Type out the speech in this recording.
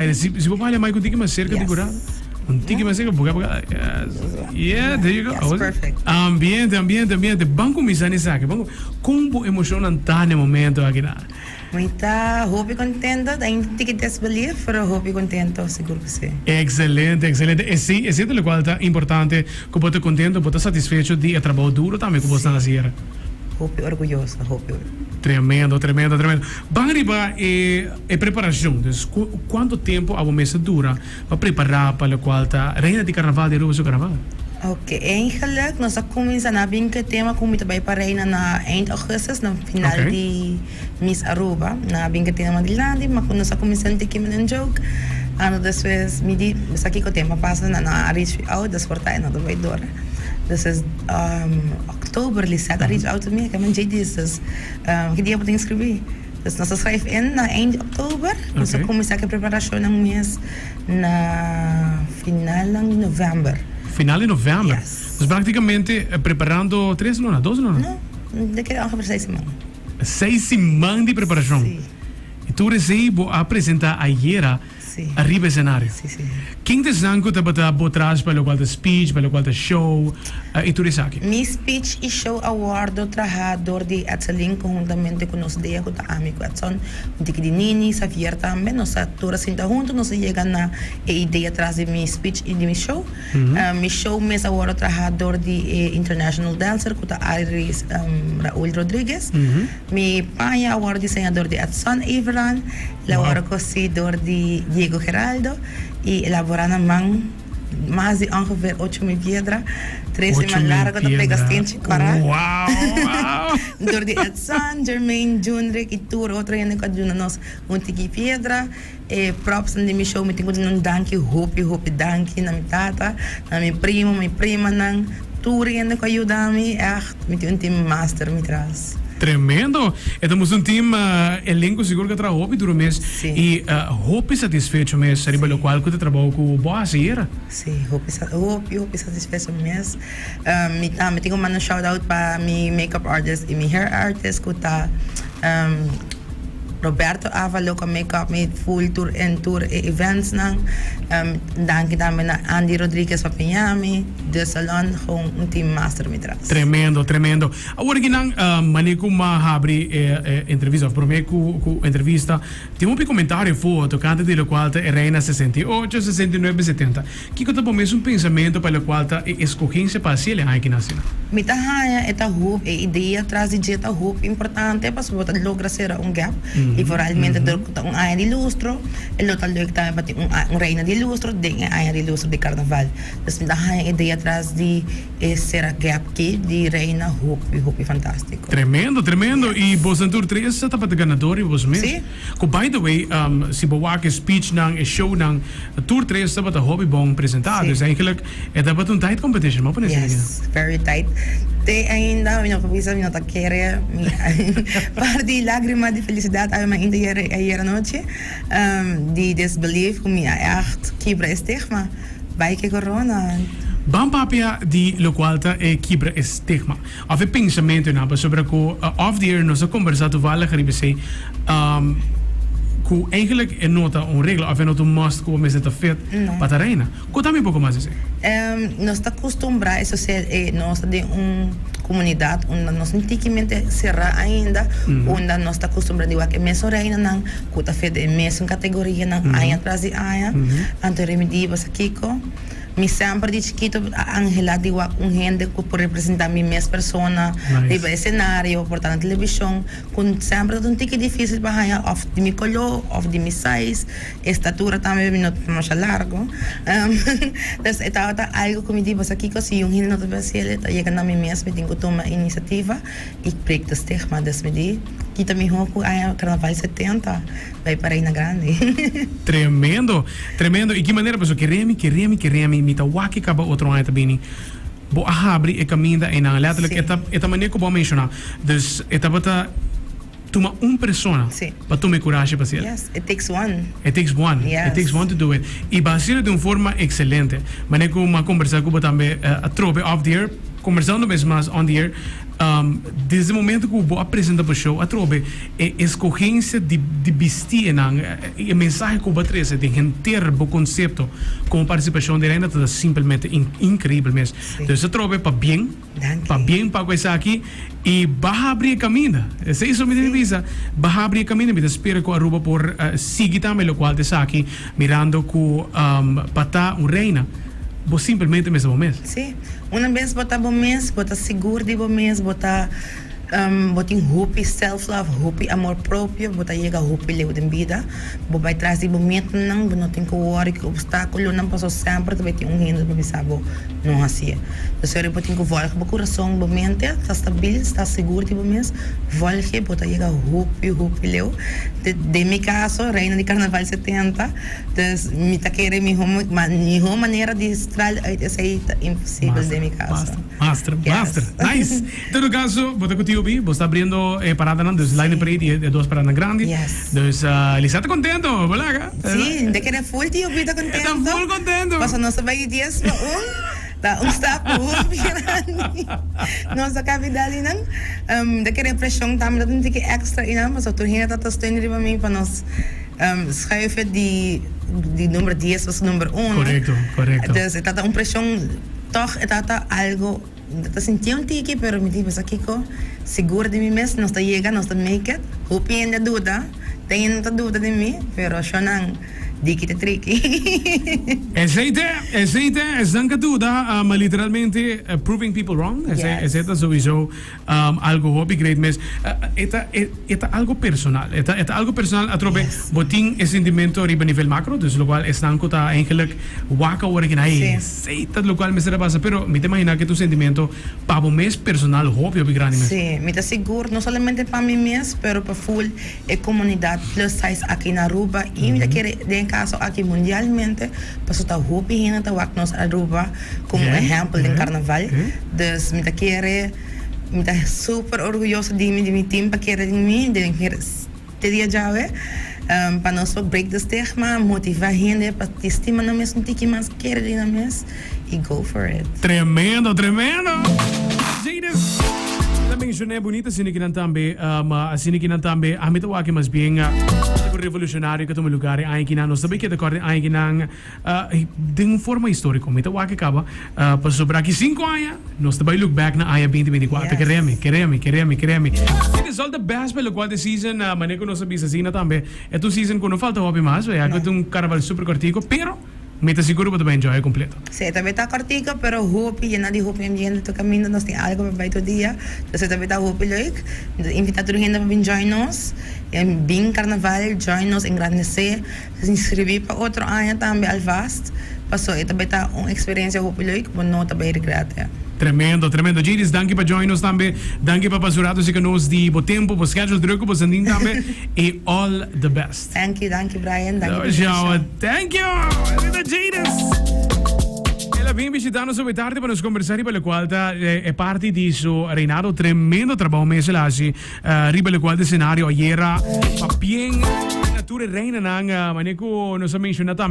Si si bo balia mai ku tiki mas serka di kurado. Un tiki mas serka boka boka. Yes. Yeah, there you go. Yes, perfect. Ambiente, ambiente, ambiente. Ban kuminsá ni esaki. Ban Kon bo emoshonnan ta na e momento aki na? Mi ta hopi kontento, ta un tiki disbelief, pero hopi kontento, sigur ku si. Excelente, excelente. Esei, esei ta lokual ta importante, ku bo ta kontento, bo ta satisfecho di e trabou duro tambe ku bo sta hasi era. Hopi orguyoso, hopi. Tremendo, tremendo, tremendo. Ban riba e. E preparacion, dus cu cuanto tempo abo mester dura pa prepara pa locual ta Reina di Carnaval di Aruba su carnaval? Ok, eigenlijk nos a cuminsa na bin cu e tema cu mi ta bay pa Reina na eind augustus, na final di Miss Aruba. Na bin cu e tema dilanti, ma cu nos a cuminsa un tiki met un joke. Anto despues mi di, sa kico tempo a pasa, nan a reach me out, des por ta e no ta bay dor. Despues october Lisette a reach out to me, a kende JD, dus ki dia bo ta inscribi? Dus nos a schrijf in na eind oktober. Nos a kuminsá ku e preparashonnan mes na finalnan di novèmber. Final di novèmber? Yes. Dus praktikamente preparando tres luna, dos luna? No, de kere ongeveer seis siman. Seis siman di preparashon? Si. I tur esei bo a presentá ayera Si. ariba esenario? Si, si. Ken ta esnan ku tabata bo tras pa lokual ta speech, pa lokual ta show i tur esaki? Mi speech i show a wòrdu trahá dor di Edselyn konhuntamente ku nos dea ku ta ami ku Edson, un tiki di Nini, Xavier tambe. Nos a tur a sinta huntu, nos a yega na e idea tras di mi speech i di mi show. Mi show mes a wòrdu trahá dor di e international dancer ku ta Iris Raul Rodriguez. Mi paña a wòrdu diseñá dor di Edson Everan, el a wòrdu kosí dor di Diego Geraldo i elaborá na man mas di ongeveer 8000 piedra, tres siman largo ta pega stenchi kòrá dor di Edson, Jermaine, Junrick i tur otro hende ku a duna nos un tiki piedra. E propsnan di mi show mi tin ku duna un danki hopi hopi danki na mi tata, na mi primo, mi primanan, tur hende ku a yuda mi, ègt mi tin un team master mi tras. Tremendo! E ta mustra un team elenco sigur ku a traha hopi duro mes i hopi satisfecho mes riba lokual ku ta trabou ku bo a hasi era. Si, hopi hopi hopi satisfecho mes. Mi tambe tin ku manda un shout out pa mi makeup artist i mi hair artist ku ta. Roberto Avalo cu a make up mi full tur en tur e events nan. Danki tambe na Andy Rodriguez pa piña mi. De Salon gewoon un team master mi tras. Tremendo, tremendo. Awor aki nan mane cu m'a habri e entrevista of prome cu cu entrevista tin hopi comentario afo tocante di locual ta e reina 68, 69, 70. Kiko ta bo mesun pensamentu pa lokual ta e eskogensia pa hasi el e aña ki nasi? Mi ta haña e ta hopi, e idea tras di dje ta hopi importante pasobra bo ta logra sera un gap i vooralmente dor ku ta un aña di lustro e lo ta leuk tambe pa tin un reina di lustro den e aña di lustro di karnaval. Dus mi ta haña e idea tras di e sera gap ki di reina hopi hopi fantástiko. Tremendo, tremendo. I bosnan tur tres tabata ganador riba bos mes. Sí. Ku by the way, si bo wak e speechnan, e shownan, tur tres tabata hopi bon presentá. Sí. Dus eigenlijk e tabata un tight competition, bo pone esei aki? Yes, very tight. Te ainda mi no por bisa, mi no ta kere mi par di lágrima di felicidad awe mainta ayer anochi, di disbelief ku mi a ègt kibra e stigma. Bai ke corona. Ban papia di lokual ta e kibra e stigma. Of e pensamentonan pasobra cu off the air nos a conversa toevallig riba esey cu eigenlijk e no ta un regla of e no ta un must cu bo mester ta fit pa ta reina. Conta mi un poco mas esey. Nos ta custumbra eso sea nos ta den un comunidad unda nos no tin mente cera ainda unda nos ta custumbra di wak e mesun reinanan cu ta fit den e mesun categorianan aña tras di aña anto remedi bo sa kico. Mi semper di chikito a anhelá di wak un hende ku por representá mi mes persona riba esenario, por ta na televishon, ku semper ta un tiki difísil pa haña òf di mi koló òf di mi size, estatura tambe mi no ta masha largu. Dus e tabata algu ku mi di, bo sa kiko, si un hende no ta bin hasiel e ta yega na mi mes, mi tin ku tuma inisiativa i break de stigma. Dus mi di, kita mihó ku aña karnaval 70. Bai pa Reina Grandi. Tremendo, tremendo. Y ki manera paso keremi, keremi, keremi, mi ta wak e caba otro aña ta bini. Bo a habri e caminda eynan. Letterlijk, e ta, e ta manera cu bo a menciona. Dus e tabata tuma un persona pa tuma e curashi pa haciel. Yes, it takes one. It takes one. Yes. It takes one to do it. Y bo a hacielo di un forma excelente. Manera cu mi a conversa cu bo tambe atrobe off the air. Conversando bes mas on the air, desde momento cu bo a presenta bo show atrobe e escogencia di di bisti enan y e mensahe cu bo a trece den henter bo concepto como participacion di Reina ta simplemente increibel mes. Dus atrobe pabien, pabien pa cu esaki y ba habri e caminda. Esey so mi tin di bisa, ba habri e caminda. Mi ta spera cu Aruba por sigui tambe locual ta esaki mirando cu pa ta un Reina bo simplemente mester bo mes. Sí. Una bes bo ta bo mes, bo ta sigur di bo mes, bo ta bo tin hopi self love, hopi amor propio, bo ta yega hopi leu den bida. Bo bai tras di bo metanan, bo no tin ku wòri ku opstákulonan pasobra semper ta bai tin un hende pa bisa bo no hasié. Entonces ora bo tin ku vòlge bo kurason, bo mente ta stabil, sta sigur di bo mes, vòlge, bo ta yega hopi hopi leu. Den mi kaso, Reina di Karnaval 70. Dus mi ta kere miho miho manera di straal uit esey ta imposibel den mi caso. Master, master, master. Nice. En todo caso, bo ta cu Tio B, bo sta abriendo e paradanan, dus Line Parade y e dos paradanan grandi. Yes. Dus Lisa ta contento, bo laga. Sí, mi ta kere full Tio B ta contento. E ta full contento. Pasobra nos ta bay di dies pa un, ta un stap hopi grandi. Nos ta capi dal einan. Mi ta kere presion tambe ta un tiki extra einan, pasobra tur hende ta ta steun riba mi pa nos. Schuiven di di number dies was number uno. Correcto, correcto. Dus e tata un presion toch e tata algo mi ta sinti un tiki pero mi di bisa kico sigur di mi mes nos ta yega nos ta make it hopi hende a duda tin hende ta duda di mi pero shonan diki ta triki. Esey te, esey te, esnan ka duda ma literalmente proving people wrong esey esey ta sowiso Algo hopi great mes. E ta e ta algo personal. E ta e ta algo personal atrobe bo tin e sentimento riba nivel macro, dus locual esnan cu ta eigenlijk wak awor aki na hey esey ta locual mester a pasa, pero mi ta imagina cu e ta un sentimento pa bo mes personal hopi hopi grandi mes. Sí, mi ta sigur no solamente pa mi mes pero pa full e comunidad plus size aki na Aruba y mi ta kere den e caso aki mundialmente pasobra ta hopi hende ta wak nos Aruba como ehempel den carnaval dus mi ta kere mi ta super orguyoso di mi di mi team pa kere den mi den te dia djawe pa nos por break de stigma motiva hende pa stima nan mes un tiki mas kere den nan mes y go for it. Tremendo tremendo Jadis ta menciona e bunita asina ki nan tambe asina ki nan tambe ami ta wak mas bien algo revolucionario ke tuma lugar e aña kinan nos ta bay keda corda e aña kinan Den un forma historico mi ta wak e caba pasobra aki cinco aña nos ta bay look back na aña binti binti cuatro. Kere mi, kere mi, kere mi, kere mi. It is all the best pa locual di season manera cu nos a bisa asina tambe e ta un season cu no falta hopi mas ya cu ta un carnaval super cortico pero mi ta sigur cu bo ta bay enjoy e completo. Si e ta bay ta cortico pero hopi yena di hopi ambiente tur caminda nos tin algo pa bay tur dia entonces e ta bay ta hopi leuk. Mi ta invita tur hende pa bin join nos bin carnaval join nos engrandece. Inscribí pa otro aña tambe alvast, paso e ta bay ta un experiencia hopi leuk, bo no ta bay regrete. Tremendo, tremendo. Jadis, danki pa join nos tambe. Danki pa pasa un rato cerca nos di bo tempo, bo schedule druk cu bo sandin tambe. Y all the best. Thank you, danki Brian, danki pa invitacion. Thank you! Esei ta Jadis. El a bin bishita nos hopi tardi pa nos conversa riba locual ta e parti di su reinado. Tremendo trabao mes el a haci. Riba locual ta escenario ayera pa bien na tur e reinanan, manera cu nos a menciona tambe.